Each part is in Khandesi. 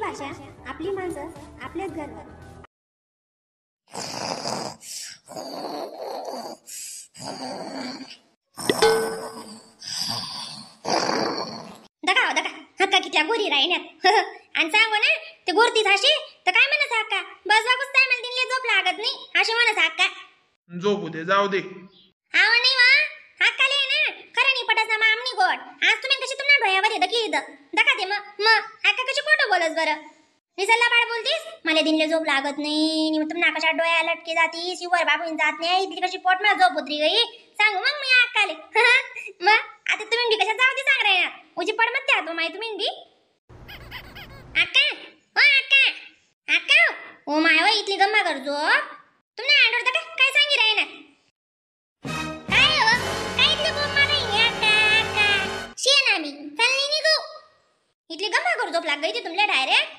भाषा, आपली माणसं, आपलेच घरवर. दका दका हक्का कितल्या गोरी राहिण्यात आणि सांगो ना ते गोरतीच अशी तर काय म्हणत हक्का बस वागूच काय मला दिनले झोप लागत नाही अशी म्हणत हक्का. झोपू दे जाऊ दे. आव नाही वा हक्काले ना खरं नाही पटस ना मामनी गोड आज तुम्ही कशी तुम्हाला डोळ्यावर दकी दका दे मग मग हक्का कशी खोटं बोलस बरं निसल्ला बाळ बोलतीस मला दिनले झोप लागत नाही तुम्हाला कशा डोळ्या लटके जाती शिवर बाबून जात नाही इथली कशी पोट मला झोप उतरी गई सांगू मग मी हक्काले. मग आता तुम्ही बी कशा जाऊ दे सांग रे उजी पड मत त्या माय तुम्ही बी. अक्का ओ अक्का अक्का ओ my वा इथली गम्मा करजो तुम्हाला आंडोर का काय सांगी रे ना काय हो काय इथली बोम्मा नाही अक्का अक्का शे ना मी चालली निघू इथली गम्मा कर झोप लाग गई ती तुमल्या डायरेक्ट.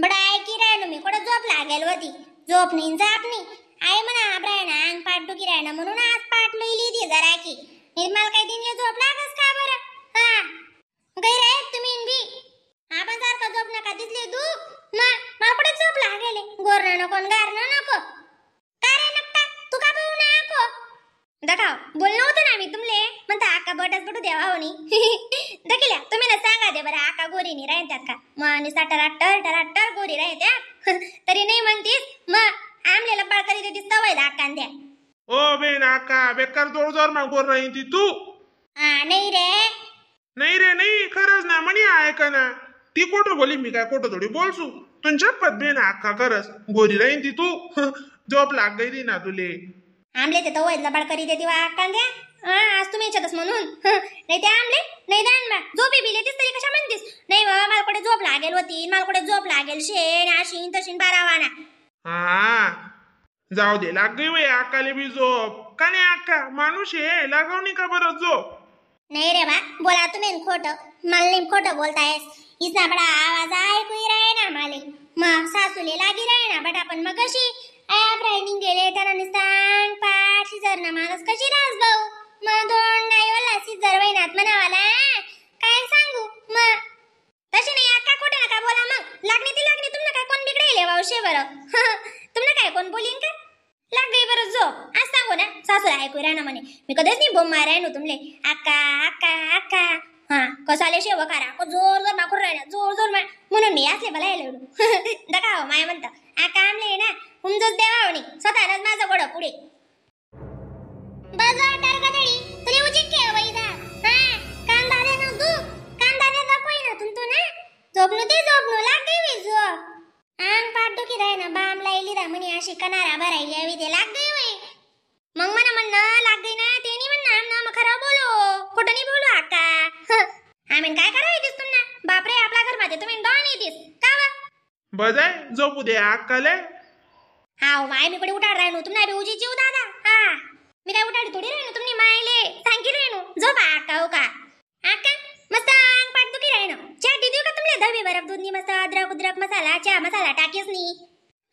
बडा ऐकी राहिलो मी कुठं झोप लागेल होती झोप नाही जाप नाही आई म्हणा आबराय ना अंग पाठ दुखी राहिना म्हणून आज पाठ लईली ती जरा की मला काही दिनले झोप लागस का बरं. हा गैर आहे तुम्ही बी आपण सारखं झोप नका दिसले दुख मग मला कुठे झोप लागेल गोरणं नको गारणं नको का रे नकटा तू का बघू नको दखाव बोलणं होतं ना मी तुमले म्हणता आका बटच बटू द्यावा हो नी. दखिल्या तुम्ही ना सांगा दे बरं आका गोरी नाही राहतात का मग आणि टराटर टराटर गोरी राहत्या तरी नाही म्हणतीस मग आमलेला बाळ करी देतीस तवय आकान द्या. ओ बेन आका बेकार जोर जोर मा गोर राहीन ती तू. हा नाही रे नाही रे नाही खरंच ना म्हणी ऐका ना ती खोटं बोली मी काय खोटं थोडी बोलसू तुमच्या पद बेन आका खरंच गोरी राहीन ती तू. झोप लाग गई ना तुले आमले ते तवय लबाड करी देती वा आकान द्या. हा आज तुम्ही याच्यातच म्हणून नाही ते आमले नाही दान मा झोपी बिले तीस तरी कशा म्हणतीस नाही बाबा मला कुठे झोप लागेल होती मला कुठे झोप लागेल शेण अशीन तशीन बारावाना. हा जाऊ दे लाग गई वय आकाले बी झोप का नाही आका माणूस आहे लागवणी का बरं झोप. नाही रे बा बोला तुम्ही खोटं मला नाही खोटं बोलतायस इसा बडा आवाज ऐकू राहे ना माले मग सासूले लागी राहे ना बट आपण मग कशी आया गेले त्याला सांग पाठ शिजर ना माणूस कशी रास भाऊ मग दोन नाही वाला शिजर वहिनात म्हणावाला काय सांगू मग तशी नाही आका खोटं नका बोला मग लागणी ती लागणी तुम्हाला काय कोण बिघडेल वावशे बरं तुम्हाला काय कोण बोलीन का लाग गई बरं झोप आज सांगू ना सासूला ऐकू राहणार म्हणे मी कधीच नाही बोंब माराय नो तुमले आका आका आका. हा कसाले शेव करा जोर जोर माखून राहिला जोर जोर मा म्हणून मी असले मला यायला दका हो माया म्हणता आका आमले ना उमजोच देवा म्हणे स्वतःलाच माझं गोड पुढे बजा टरगदळी तुले उजी के वैदा. हा कांदा दे ना तू कांदा दे दाखवई ना तुम तू ना झोपणू ते झोपणू लाग गई वे झोप अंग पाठ दुखी राही ना बाम लाईली रा म्हणे अशी कनारा भरायली हवी ते लाग गई वे मग म्हणा म्हणणं लाग गई ना ते नाही म्हणणं आमना मग खरं बोलो खोटं नाही बोलू आका. आम्ही काय करावं येतीस तुमना बापरे आपला घर माझे तुम्ही डॉन येतीस का वा बजाय झोपू दे आकाले. हा माय मी कुठे उठाड राहिनो तुम्हाला बी उजी जीव दादा. हा मी काय उठाडी थोडी राहिनो तुम्ही मायले सांगी राहिनो झोपा आका हो का आका मस्त अंग पाठ दुखी राहिनो चहा देऊ का तुमले दवी बरफ दूधनी मस्त अद्रक उद्रक मसाला चहा मसाला टाकीस नी.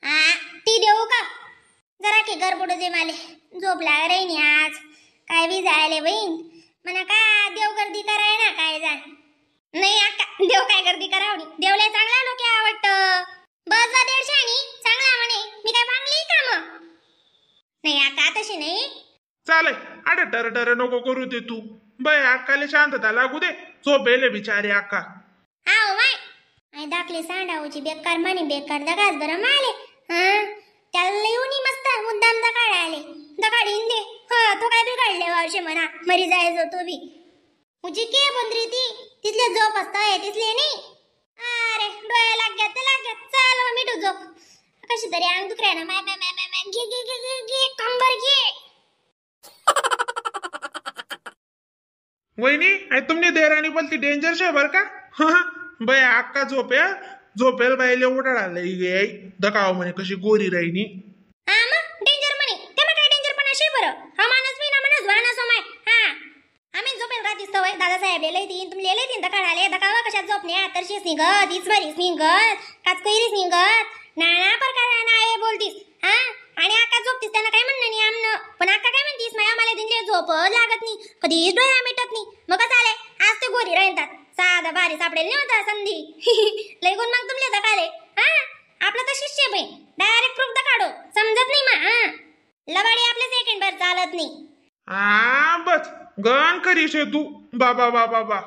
हा ती देऊ का जरा की गरबडू दे माले झोप लाग राहिनी आज काय बी जायले बहीण म्हणा का देव गर्दी कराय ना काय जा नाही आका देव काय गर्दी करावणी देवले चांगला लोक आवडतं बस जा दीडशे चांगला म्हणे मी काय मागली का मग नाही आका तशी नाही चालेल. अरे टर टर नको करू ते तू बाय आकाले शांतता लागू दे झोपेले बिचारे आका. हा माय आई दाखली सांडाऊची बेकार म्हणे बेकार दगाच बरं माले. हा त्याला येऊन मस्त मुद्दाम दकाड आले दकाड दे. हा तो काय बिघडले वावशे म्हणा मरी जायचो तो बी उजी के बंदरी ती तिथले झोप असत तिथले नाही. अरे डोळ्या लाग्यात तर लाग्यात चाल मिठू झोप कशी तरी अंग दुखराय ना माय माय माय माय माय घे घे घे घे घे कंबर घे. वहिनी आई तुमनी देराणी बोलती डेंजर शे बर का. बाय अक्का झोपे झोपेल बाईले उठाड आले दकाव म्हणे कशी गोरी राहिनी. हा मग डेंजर म्हणे तेव्हा काय डेंजर पण असे बरं हा माणूस मी ना म्हणून वाहन असो माय. हा आम्ही झोपेल का दिसतो वय दादासाहेब लई तीन तुम्ही लई तीन दकाड आले दकावा कशात झोपणे तरशीच निघत इसवरीच निघत काचकैरीच निघत नाना प्रकार ना बोलतीस. हा आणि आका झोपतीस त्यांना काय म्हणणं नाही आमनं पण आका काय म्हणतीस माया मला दिनले झोप लागत नाही कधीच डोळ्या मिटत नाही मग कसं आले आज ते गोरी राहतात साधा भारी सापडेल नाही होता संधी. लय गुण मग तुमले दकाले. हा आपलं तर शिष्य बाई डायरेक्ट प्रूफ काढो समजत नाही मा. हा लबाडी आपले सेकंड भर चालत नाही. हा बस गण खरी शे तू बाबा बाबा बा.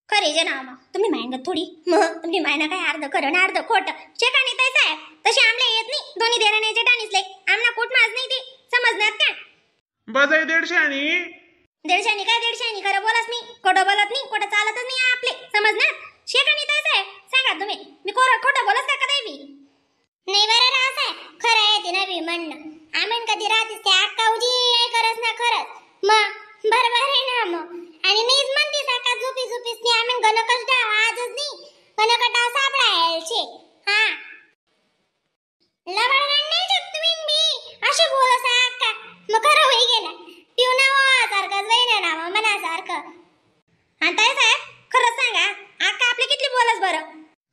खरे जे ना मग तुम्ही मायन थोडी मग तुम्ही मायना काय अर्ध खरं ना अर्ध खोट शेकाणी ताई साहेब तशी आमले येत नाही दोन्ही देराने जेठाणीसले आमना कोट माज नाही ती समजणार का. बजाई 150 आणि 150 काय 150 खरं बोलस मी खोटं बोलत नाही खोटं चालतच नाही आपले समजणार. शेकाणी ताई साहेब सांगा तुम्ही मी कोर खोटं बोलस का कधी बी नाही बरं राव साहेब खरं आहे ते नवी म्हणणं. आम्ही कधी राहतीस ते अक्का उजी करस ना खरंच मग बरोबर आहे ना मग. आणि नाहीच म्हणतीस अक्का झोपी झोपीस नाही आम्ही गणकच डाव आजच नाही गणकच डाव सापडायचे. हा लबाड नाही तुम्ही बी अशी बोलस अक्का मग खरं होई गेला पिऊ ना सारखं जाईना ना मग मनासारखं. आणि ताई साहेब खरंच सांगा अक्का आपले किती बोलस बरं.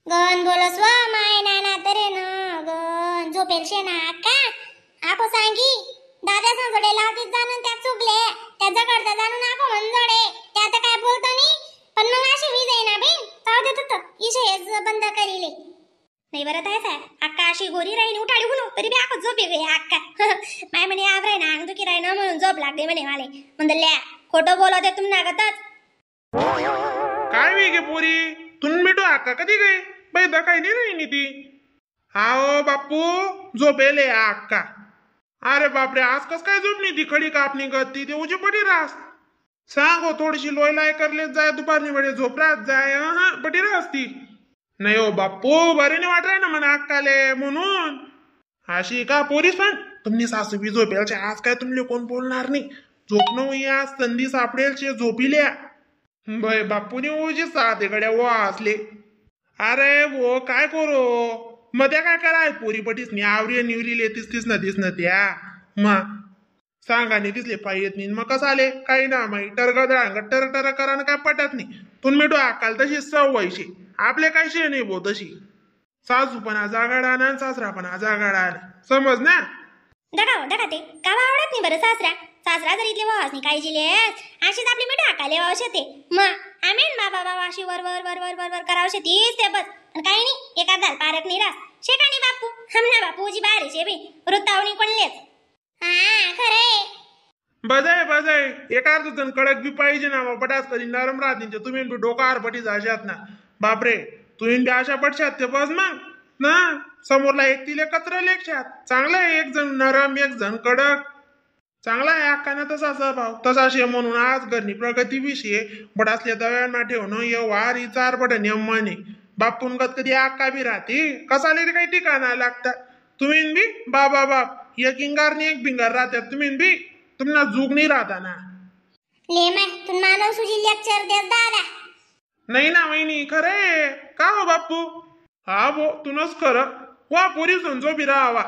गण बोलस व माय नाना तरे ना गण झोपेल शे ना अक्का आको सांगी दादा जोडे लावतीत जाणून त्या चुकले त्या जगडता जाणून आको म्हण जोडे त्या आता काय बोलतो नाही पण मग अशी वीज आहे ना बहीण ताव देत होतं इशे बंद करीले. नाही बरं ताई साहेब अक्का अशी गोरी राहीन उठाडी हुनो तरी बी आको झोप ये अक्का. माय म्हणे आब राही ना अंग दुखी राही ना म्हणून झोप लागली म्हणे माले. म्हणलं ल्या खोटं बोलवते तुम नागतच. काय वेगे पोरी तुन मिठू अक्का कधी गई बाई दकाई नाही राही ती. हाओ बाप्पू झोपेले अक्का. अरे बापरे आज कस काय झोप नाही ती खडी कापणी गती ते उजी पडी रास सांग हो थोडीशी लोय लाय करले जाय दुपारनी वेळे झोप राहत जाय. हा पडी रास ती नाही हो बाप्पू बरे नाही वाट ना म्हणा अक्काले म्हणून अशी का पोरीस पण तुम्ही सासू बी झोपेलचे आज काय तुमले कोण बोलणार नाही झोप न आज संधी सापडेल शे झोपिल्या बाय बाप्पूने उजी सात गड्या वो असले. अरे वो काय करू मग त्या काय कराय पोरी पटीस नाही आवरी निवरी लेतीस तीस ना दिस ना त्या मग सांगा नाही दिसले पाय येत नाही मग कसं आले काही ना माई टरगदळांग टर टर करा काय पटत नाही. तुन मिठू अक्काल तशी सवयशी आपले काय शे नाही भो तशी सासू पण आजागाडा ना सासरा पण आजागाडा समज ना. दगा दगा ते कावा आवडत नाही बरं सासरा सासरा जर इथले वास नाही काय जिलेस अशीच आपली मिठू अक्काले वावशे ते मग आमेन बाबा बाबा अशी वर वर वर वर वर वर करावशे तीच ते बस काही नाही एका दाल पारक नाही रास शेकाणी बापू हमना बापूजी बारी शे बी वृत्तावणी कोणलेच. हा खरंय बजाय बजाय एका अर्ध जण कडक बी पाहिजे ना मग पटास कधी नरम राहतील ते तुम्ही बी डोकार पटी जाशात ना बापरे तुम्ही बी अशा पटशात ते बस मग ना समोरला एक तिले कचरा लेक्षात चांगला आहे एक जण नरम एक जण कडक चांगला आहे अक्काना तसा स्वभाव तसा शे म्हणून आज घरनी प्रगती विषय बडासल्या दव्यांना ठेवणं ये वारी चार पट नियम म्हणे बापून गत कधी अक्का बी राहते कसाले रे काही ठिकाणा लागता तुम्ही बी बाबा बाप एक इंगार आणि एक भिंगार राहत्यात तुम्ही बी तुम्हाला जुग नाही राहता ना. ले माय तू मानव सुजी लेक्चर दे दादा. नाही ना वहिनी खरे का हो बापू. हा भो तुनच खरं वा पोरी समजो बी राहावा